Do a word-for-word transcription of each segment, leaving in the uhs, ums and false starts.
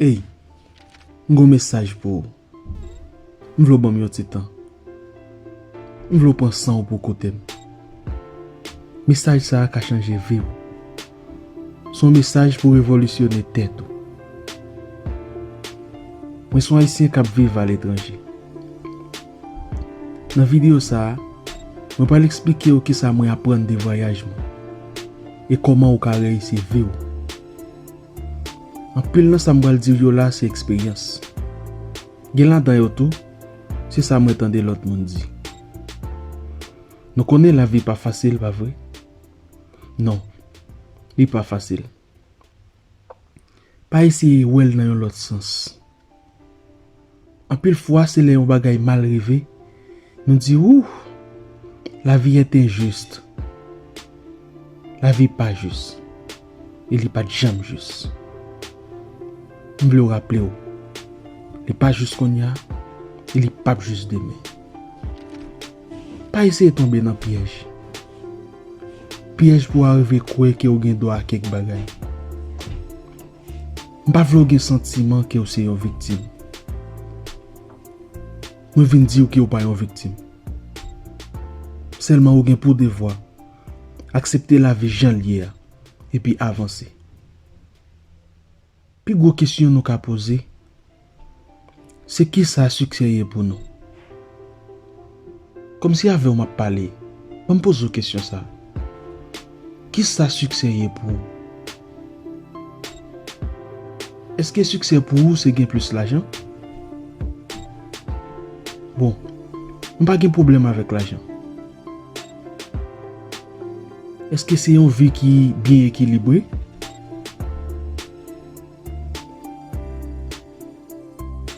Ey, m gon mesaj pou ou. M vle w ban m yon ti tan. M vle w pran san w pou w koute m. Mesaj sa a ka chanje vi w. Se yon mesaj pou revolisyone tèt ou. Mwen se yon Ayisyen k ap viv aletranje. Nan videyo sa a, mwen pral eksplike w kisa mwen aprann de vwayaj mwen e kòman w ka reyisi vi w. Anpil nan sa m pral di w yo la se eksperyans. Gen ladan yo tou, se sa mwen tande lòt moun di. Nou konnen lavi pa fasil, pa vre? Non, li pa fasil. Pa eseye wè l nan yon lòt sans. Anpil fwa, se lè yon bagay mal rive, nou di, "Wouh, lavi est injuste." Lavi pa jis. E li pa t janm jis. M vle w raple w, li pa jis kounye a, e li p ap jis demen. Pa eseye tonbe nan pyèj. Pyèj pou w arive kwè ke w gen dwa a kèk bagay. M pa vle w gen santiman ke w se yon viktim. Mwen vin di w ke w pa yon viktim. Sèlman ou gen pou devwa aksepte lavi jan l ye a, epi avanse. Pi gwo kesyon nou ka poze, se kisa siksè ye pou nou? Kòmsi avè w m ap pale, ban m poze w kesyon sa a. Kisa siksè ye pou ou? Èske siksè pou ou se gen plis lajan? Bon, m pa gen pwoblèm avèk lajan. Èske se yon vi ki byen ekilibre?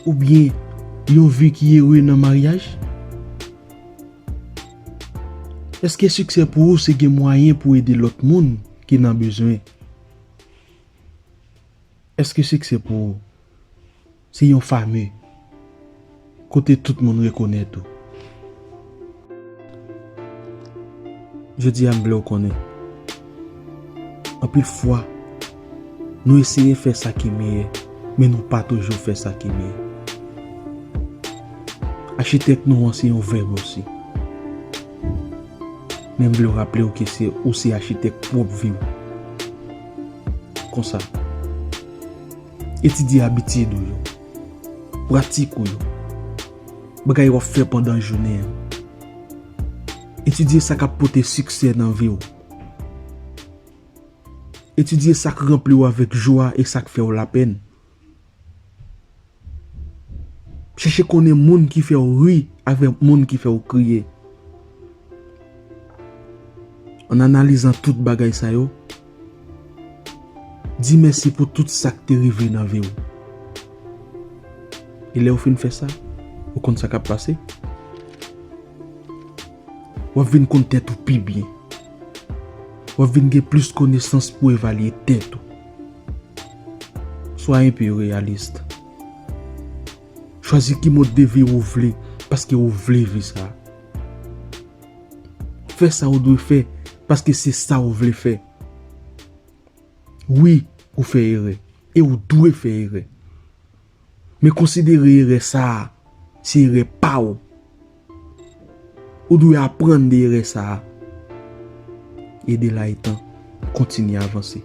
Oubyen yon vi ki ere nan maryaj? Èske siksè pou ou se gen mwayen pou ede lòt moun ki nan bezwen? Èske siksè pou ou se yon fame kote tout moun rekonèt ou? Jodi a, m vle w konnen, anpil fwa, nou eseye fè sa ki meyè, men nou pa toujou fè sa ki meyè. Achitèk nou an se yon vèb osi. Men m vle raple w ke se ou se achitèk pwòp vi w. Konsa, etidye abitid ou yo, pratik ou yo, bagay w ap fè pandan jounen an. Etidye sa k ap pote siksè nan vi w. Etidye sa k ranpli w avèk jwa e sa k fè w lapenn. Chèche konnen moun ki fè w ri avèk moun ki fè w kriye. An analizan tout bagay sa yo, di mèsi pou tout sa k te rive nan vi w. E lè w fin fè sa, ou konn sa k ap pase? W ap vin konn tèt ou pi byen. W ap vin gen plis konesans pou evalye tèt ou. Swa enpe reyalis. Chwazi ki mòd de vi ou vle, paske ou vle vi sa. Fè sa ou dwe fè, paske se sa ou vle fè. Wi, ou fè erè, e ou dwe fè erè. Men konsidere erè sa a, se erè pa w. Ou dwe aprann de erè sa a. E de la etan, kontinye avanse.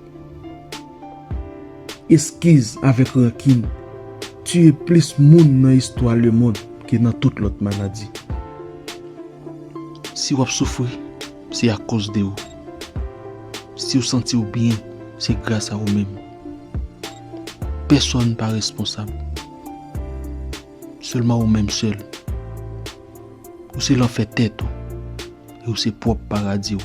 Eskiz avèk rankin tiye plis moun nan istwa lemonn ke nan tout lòt maladi. Si w ap soufri, se akoz de ou. Si w santi w byen, se gras a ou menm. Pèsonn pa responsab. Sèlman ou menm sèl. Ou se lanfè tèt ou. E ou se pwòp paradi w.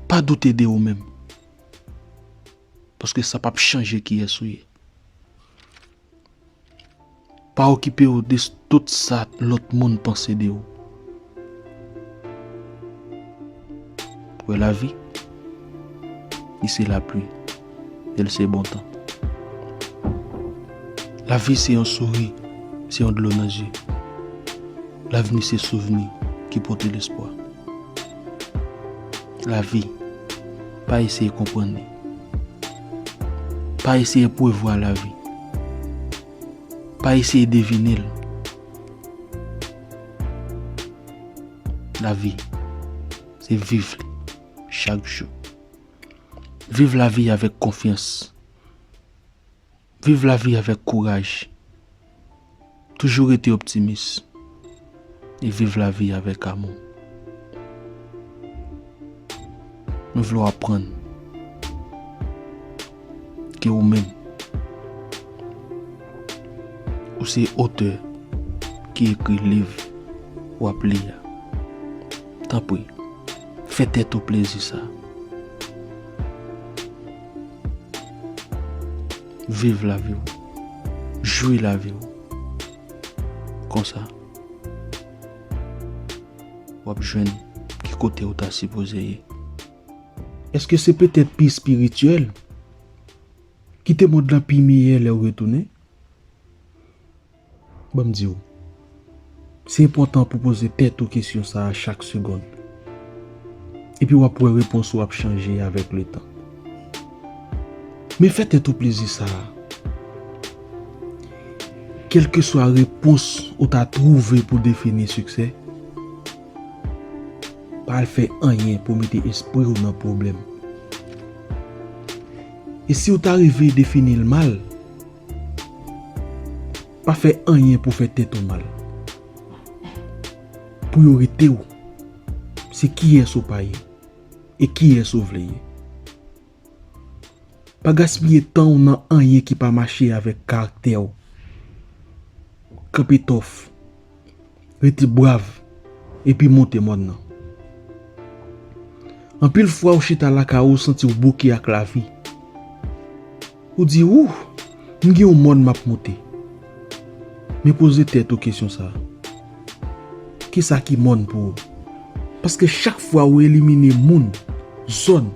Pa doute de ou menm. Paske sa p ap chanje kiyès ou ye. Pa okipe w de s-, tout sa lòt moun panse de ou. Wè lavi, li se lapli, e l se bon tan. Lavi se yon souri, se yon dlo nan zye. Lavni se souvni ki pote lespwa. Lavi, pa eseye konprann li. Pa eseye prevwa lavi. Pa eseye devine l. Lavi, se viv li chak jou. Viv lavi avèk konfyans. Viv lavi avèk kouraj. Toujou rete optimis e viv lavi avèk amou. Nou vle w aprann ke ou menm, ou se otè ki ekri liv w ap li a. Tanpri, fè tèt ou plezi sa. Viv lavi w. Jwi lavi w. Konsa, w ap jwenn ki kote w ta sipoze ye. Èske se petèt pi espirityèl ki te mond lan pi meyè lè w retounen? Ban m di w, se enpòtan pou poze tèt ou kesyon sa a chak segonn. Epi w ap wè repons ou ap chanje avèk letan. Men fè tèt ou plezi sa a. Kèlkeswa repons ou ta twouve pou defini siksè, pa al fè anyen pou mete espri w nan pwoblèm. E si w ta rive defini l mal, pa fè anyen pou fè tèt ou mal. Priyorite w, se kiyès ou pa ye e kiyès ou vle ye. Pa gaspiye tan w nan anyen ki pa mache avèk karaktè w. Kanpe tòf, rete brav, epi monte mòn nan. Anpil fwa ou chita lakay ou, ou santi w bouke ak lavi. Ou di, "Wouh, m gen yon mòn m ap monte." Men poze tèt ou kesyon sa a. Kisa ki mòn pou ou? Paske chak fwa ou elimine moun, zòn,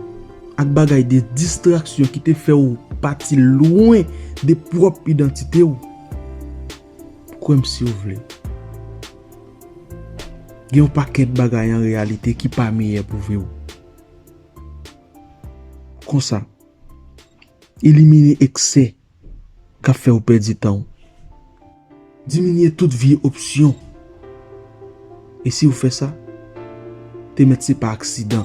ak bagay de distraksyon ki te fè ou pati lwen de pwòp idantite w, kwè m si w vle, gen yon pakèt bagay an reyalite ki pa meyè pou vi w. Konsa, elimine eksè k ap fè w pèdi tan w. Diminye tout vye opsyon. E si w fè sa, te mèt se pa aksidan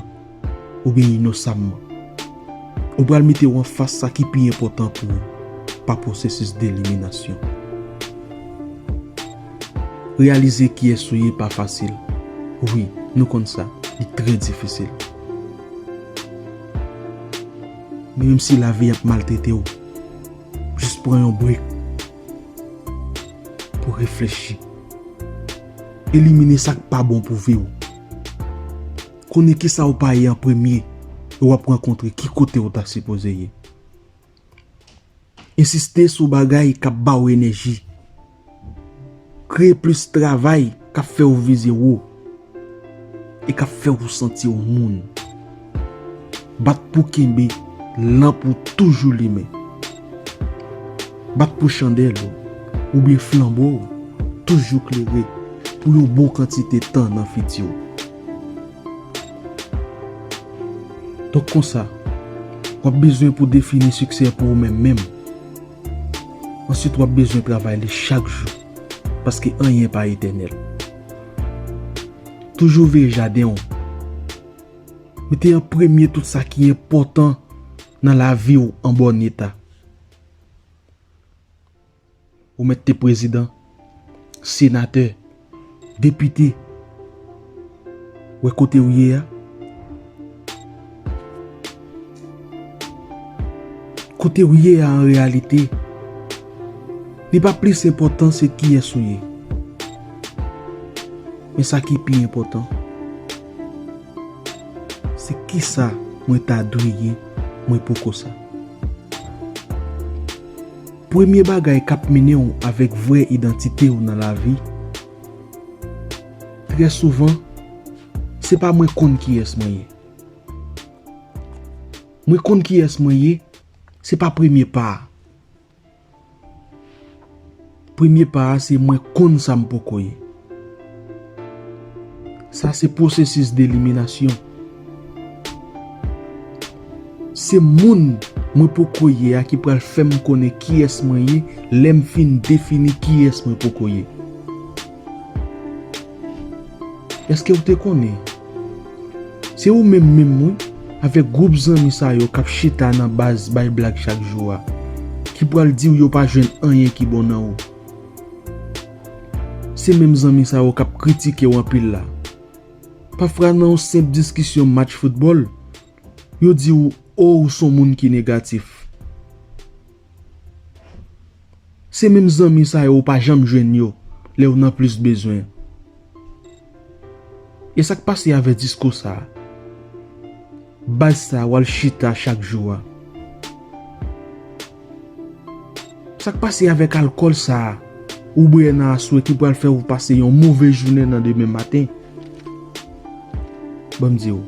oubyen inosamman. Ou pral mete w anfas sa ki pi enpòtan pou ou pa pwosesis deliminasyon. Reyalize kiyès ou ye pa fasil. Wi, nou konn sa, li trè difisil. Men menm si lavi ap maltrete w, jis pran yon brek pou reflechi. Elimine sa k pa bon pou vi w. Konnen kisa w pa ye an premye, e w ap rankontre ki kote w ta sipoze ye. Ensiste sou bagay k ap ba w enèji. Kreye plis travay k ap fè w vize wo e k ap fè w santi w moun. Bat pou kenbe lanp ou toujou limen. Bat pou chandèl ou oubyen flanbo w toujou klere pou yon bon kantite tan nan fiti w. Donk konsa, w ap bezwen pou defini siksè pou ou menm menm. Answit, w ap bezwen travay li chak jou, paske anyen pa etènèl. Toujou veye jaden w. Mete an premye tout sa ki enpòtan nan lavi w an bòn eta. Ou mèt te prezidan, senatè, depite. Wè kote w ye a? Kote w ye a an reyalite, li pa plis enpòtan se kiyès ou ye. Men sa ki pi enpòtan, se kisa mwen ta dwe ye, mwen poko sa. Premye bagay k ap mennen w avèk vrè idantite w nan lavi, trè souvan, se pa mwen konn kiyès mwen ye. Mwen konn kiyès mwen ye, se pa premye pa a. Premye pa a se mwen konn sa m poko ye. Sa se pwosesis deliminasyon. Se moun mwen poko ye a ki pral fè m konnen kiyès mwen ye lè m fin defini kiyès mwen poko ye. Èske w te konnen? Se ou menm menm wi, avèk gwoup zanmi sa yo k ap chita nan baz bay blag chak jou a, ki pral di w yo pa jwenn anyen ki bon nan ou. Se menm zanmi sa yo k ap kritike w anpil la. Pafwa nan yon senp diskisyon match foutbòl, yo di w, o, ou s on moun ki negatif. Se menm zanmi sa yo ou pa janm jwenn yo lè w nan plis bezwen. E sa k pase avè disko sa a? Baz sa a w al chita chak jou a. Sa k pase avèk alkòl sa a ou bwè nan aswè ki pral fè w pase yon move jounen nan demen maten? Ban m di w.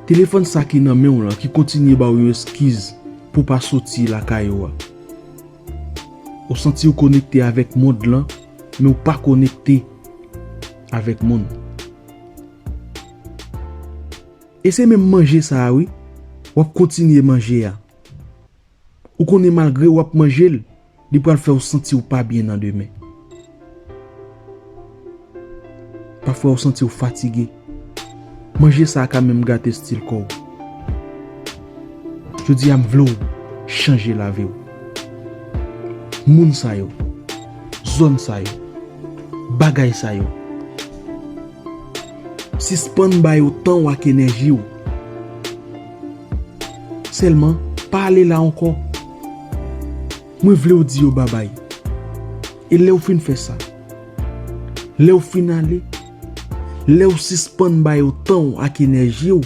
Telefòn sa ki nan men w lan ki kontinye ba w yon eskiz pou w pa soti lakay ou a. Ou santi w konekte avèk mond lan, men w pa konekte avèk moun. E se menm manje sa a wi, w ap kontinye manje a. Ou konnen malgre w ap manje l, li pral fè w santi w pa byen nan demen. Pafwa w santi w fatige. Manje sa a ka menm gate estil kò w. Jodi a m vle w chanje lavi w. Moun sa yo, zòn sa yo, bagay sa yo. Sispann ba yo tan w ak enèji w. Sèlman, pa ale la ankò. Mwen vle w di yo babay. E lè w fin fè sa, lè w fin ale, lè w sispann ba yo tan w ak enèji w,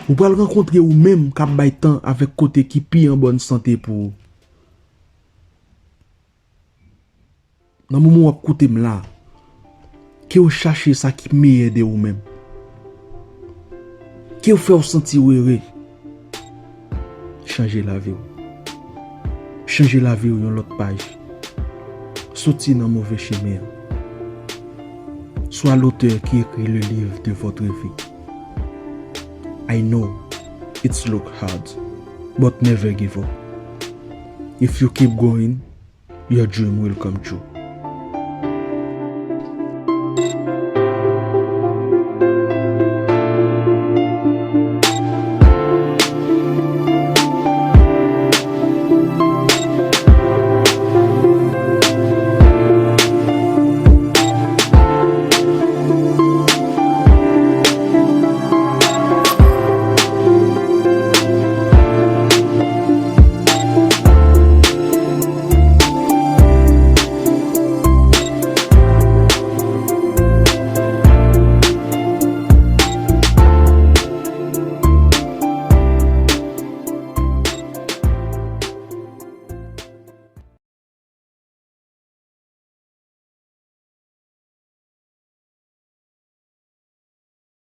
ou pral rankontre ou menm k ap bay tan avèk kote ki pi an bòn sante pou ou. Nan moman w ap koute m la, ke w chache sa ki meyè de ou menm. Ke w fè w santi w ere. Chanje lavi w. Chanje lavi w yon lòt paj. Soti nan move chemen an. Sois l'auteur qui écrit le livre de votre vie. I know it's look hard, but never give up. If you keep going, your dream will come true.